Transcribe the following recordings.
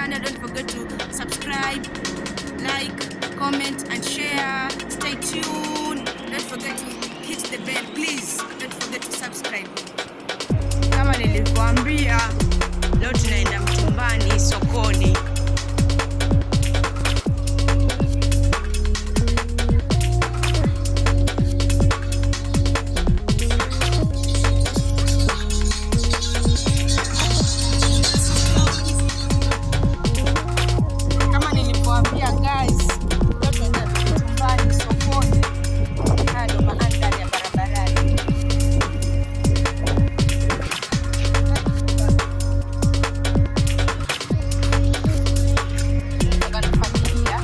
channel. Don't forget to subscribe, like, comment and share. Stay tuned. Don't forget to hit the bell, please. Don't forget to subscribe. Kama nilivyoambia, leo tunaenda Mtumbani sokoni. Kama nilivyoambia guys, leo tunaenda Mtumbani sokoni. Haya ndo mandhari ya barabarani. Toka na familia.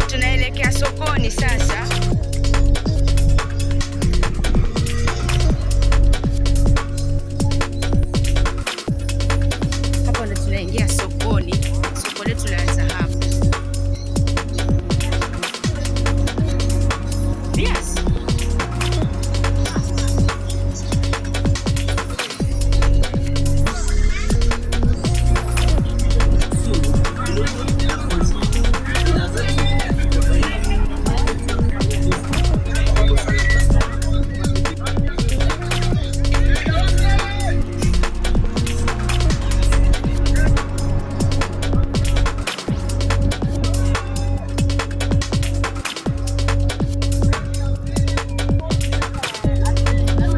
Tunaelekea sokoni sasa. Hapo ndo tunaingia sokoni. Soko letu laanza hapa. Yes.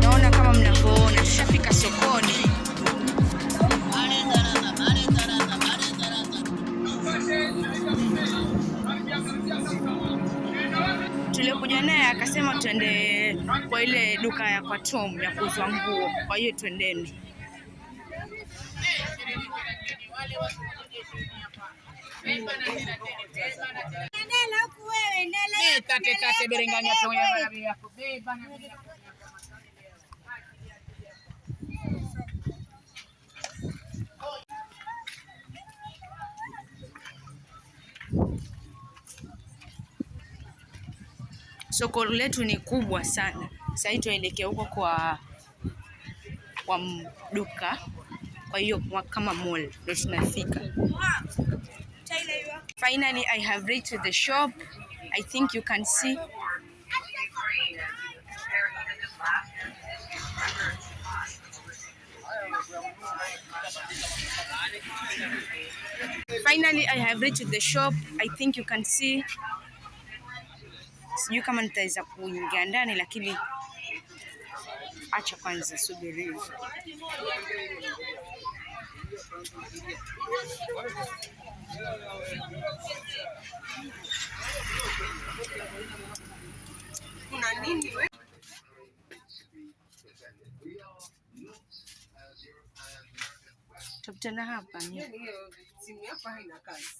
Naona kama mnavyoona tushafika sokoni. Tuliokuja naye akasema twende kwa ile duka ya kwa Tom ya kuuzwa nguo, kwa hiyo twendeni. Soko letu ni kubwa sana. Sasa hivi tuelekea huko kwa duka, kwa hiyo kama mall ndio tunafika. Finally I have reached the shop. I think you can see. Finally I have reached the shop. I think you can see. Sijui kama nitaweza kuingia ndani, lakini acha kwanza subiri. Kuna nini we? Tutakutana hapa ni. Yaani hiyo simu yako haina kazi.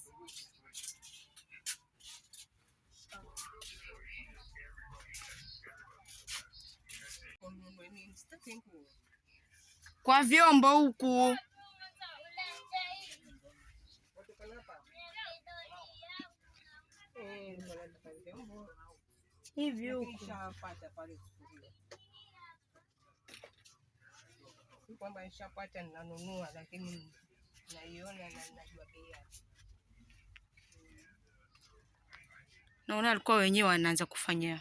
Ununue nini? Sitaki nguo. Kwa vyombo huku. Watokana hapa. Eh, nilikuwa nataka vyombo. Hivi Lakini huku. nishapata pale sufuria. Si kwamba nishapata ninanunua, lakini naiona na ninajua bei yake. Naona alikuwa wenyewe wanaanza kufanya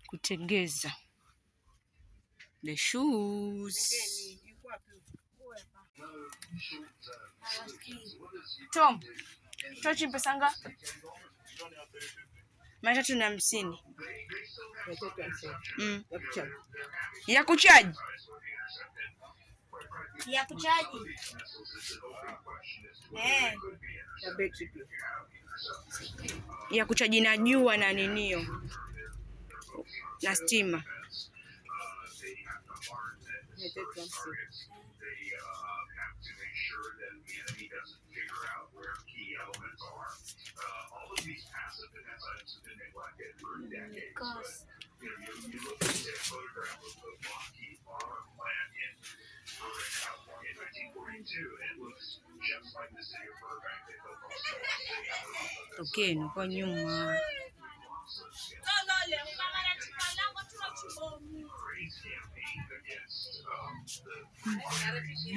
kutengeza the shoes. Pembeni, iko wapi? Tom, tochi pesa ngapi? 350. 350. Mm. Ya kuchaji. Ya kuchaji. Ya kuchaji. Eh. Na betri pia. Ya kuchaji na jua na ninio na stima. 350. Tokeni kwa nyuma.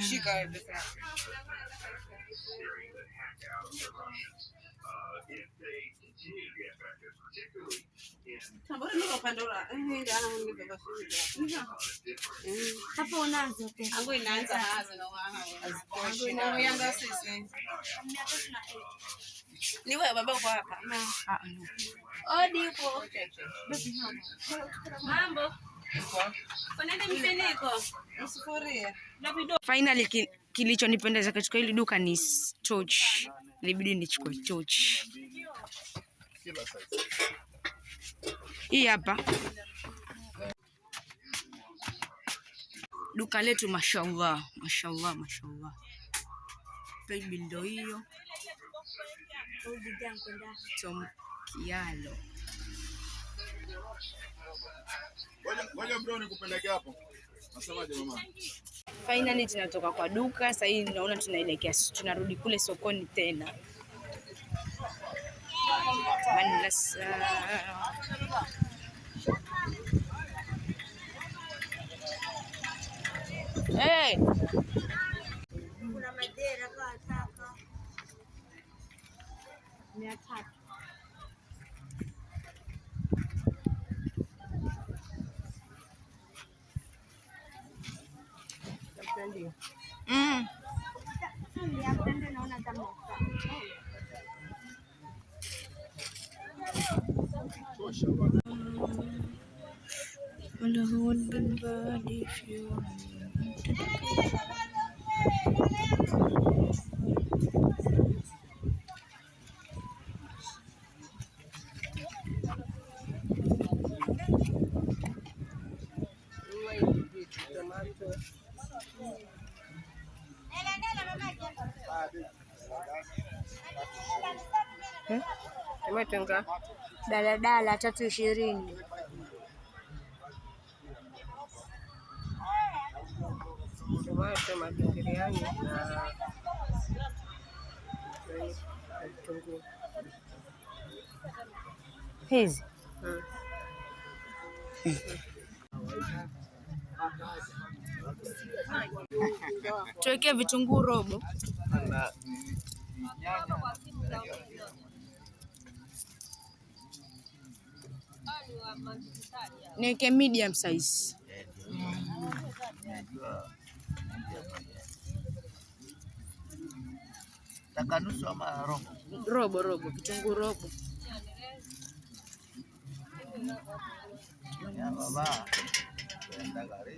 Shika wewe pesa yako. Hapo unazo pesa. Hazitoshi na Ni wewe baba uko hapa. Ah, no. Odi upo. Mambo. Unaenda mfiniko. Msufuria. Finally kilichonipendeza katika hili duka ni torch. Ilibidi nichukue torch. Hii hapa duka letu, mashallah, mashallah, mashallah. Paybill ndo hiyo. Tom Kialo. Ngoja bro nikupeleke hapo. Nasemaje mama? Finally tunatoka kwa duka sasa hivi, naona tunaelekea, tunarudi kule sokoni tena. Manlasa. Hey. Kuna madera kwa taka 300. Mm. Naona kama Nunua hivi vitu, tomato. Tomato nga daladala 320. Tomato, mabiriani na vitunguu. Hizi tuwekee vitunguu robo. Niweke medium size. Taka nusu ama robo? Robo robo, kitunguu robo. Ya baba. Kwenda gari.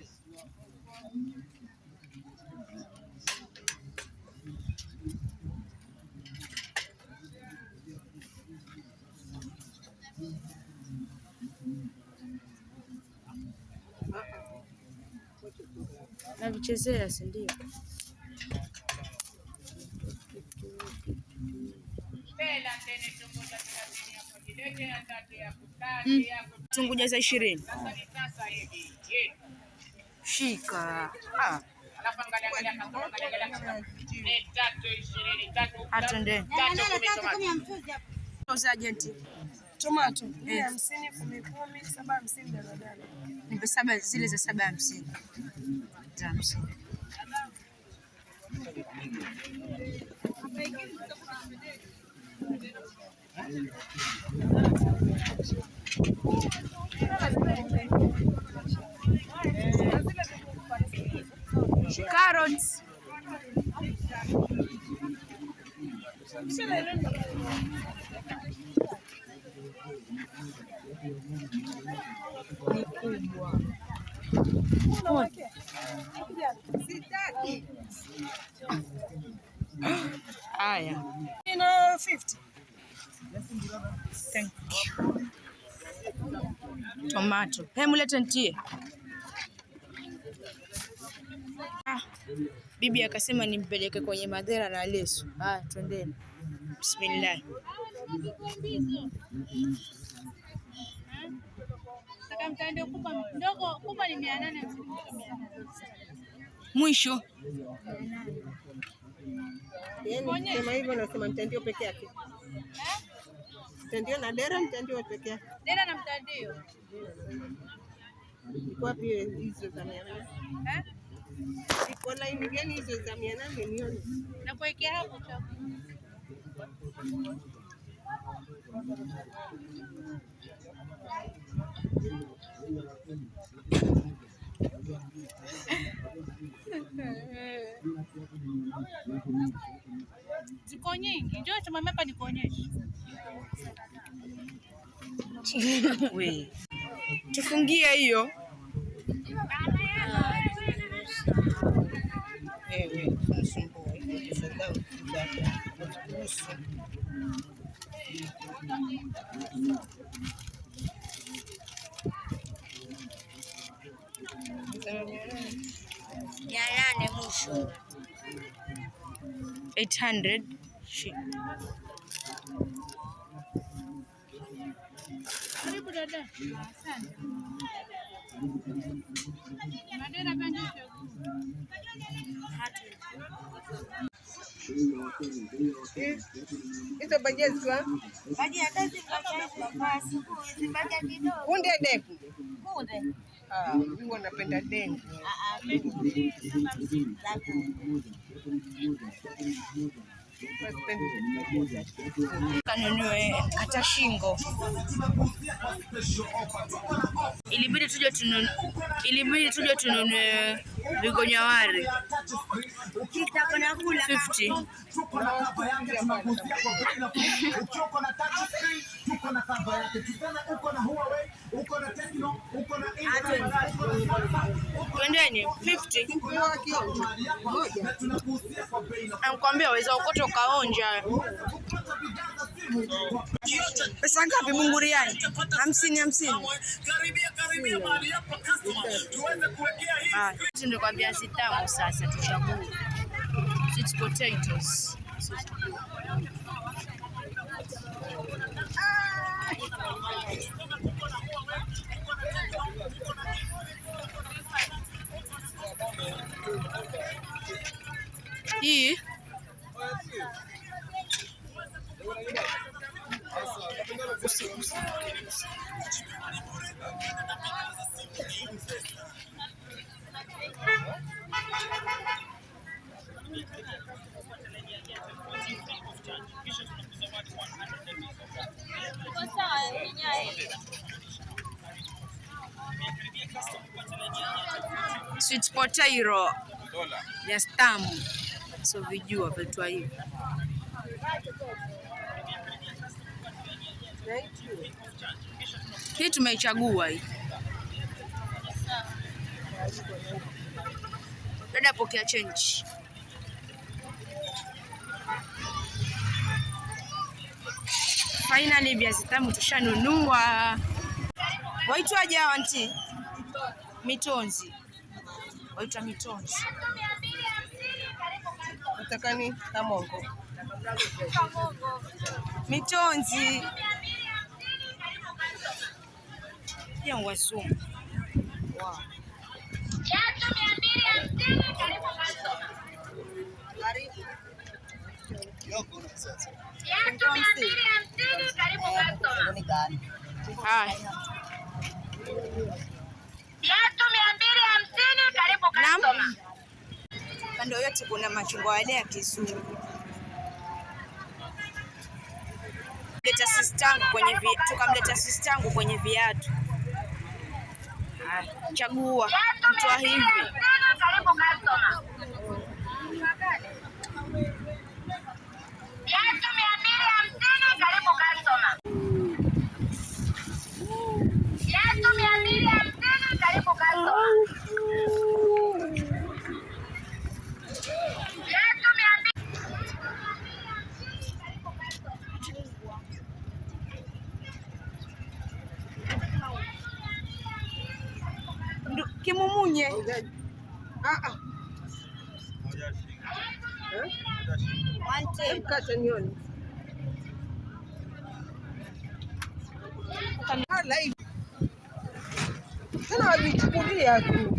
Navichezea, si ndio? Tunguja za 20. Shika. Ah. Atende. Uzaje Tomato 150, 10 10, 750 daladala. Nipe saba zile za 750. Za 50. Carrots. Ni kubwa. Tomato. Hemu lete ntie. Ah, bibi akasema nimpeleke kwenye madhera na leso. Ah, twendeni. Bismillah. Mwisho. Yaani sema hivyo nasema mtandio peke yake. Mtandio na dera, mtandio peke yake. Dera na mtandio. Iko wapi hizo za 800? Eh? Iko laini gani hizo za 800 nione? Na kuwekea hapo chakula. Ziko nyingi. Njoo simame hapa nikuonyeshe. We. Tufungie hiyo. Wewe usinisumbue. Pesa zangu zitakuhusu. 800 mwisho. 800. Shi. Karibu dada. Asante. Madera pia njoo uchague. Hizo bajia zikiwa Baji hata zikachukua asubuhi zibaki kidogo. kunde dengu. Kunde. Ah, mimi huwa napenda dengu. Ah ah, mimi za kunde. Huwa sipendi Kanunue kata shingo. Ilibidi tuje tununue, ilibidi tuje tununue vigonyawari Kita kula 50. Twendeni 50. Kwa kionjo moja. Nakwambia waweza ukota ukaonja. Pesa ngapi bunguriani? 50 50. Ah, ndio kwa viazi tamu sasa tuchague. Sweet potatoes. Hii sweet potato ya tamu, so vijua vitwa hivi. Hii tumeichagua hii. Dada, pokea change. Finally viazi tamu tushanunua. Waitwaje hawa aunty? Mitonzi. Waitwa mitonzi. Nataka ni kamongo. Mitonzi. Pia wasumu. Wow. Haya. Naam. Kando yote kuna machungwa yale ya kizungu. Leta sistangu kwenye tukamleta sistangu kwenye viatu. Haya, chagua mtoa hivi. Kimumunye. Ah ah. Eh? Mkate nione. Hala hivi. Tena wajichukulia tu.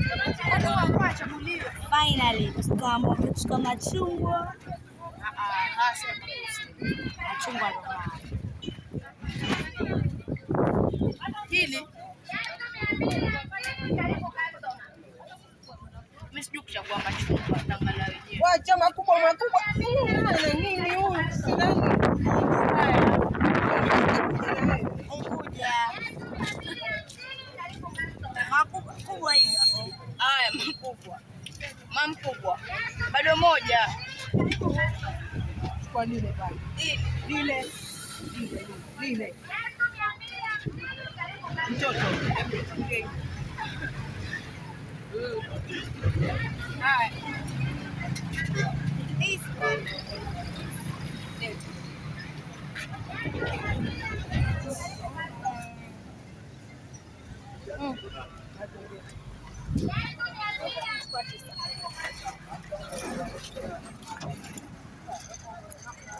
Finally, tukaamua kuchukua machungwa. Machungwa ndo Hili. Mimi sijui kuchagua machungwa tangala wenyewe. Wacha makubwa makubwa. Ana nini huyu? Sidhani. Unguja. Makubwa kubwa hiyo hapo. Haya makubwa. Mamkubwa. Bado moja. Kwa lile pale. Lile. Lile. Lile. Mtoto. Haya. Hizi.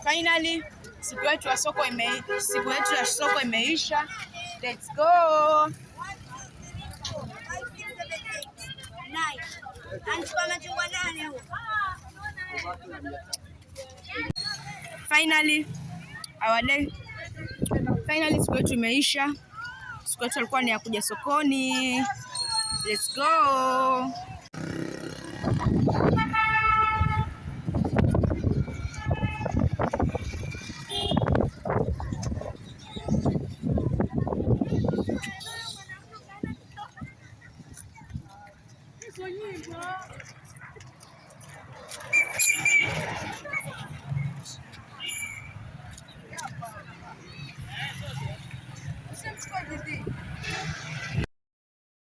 Finally siku yetu ya soko ime siku yetu ya soko imeisha. Let's go. 1, 2, 3, 4, 5, 6, 7, 8, 9. Anachukua machungwa nane huo. Finally our day. Finally siku yetu imeisha. Siku yetu ilikuwa ni ya kuja sokoni. Let's go.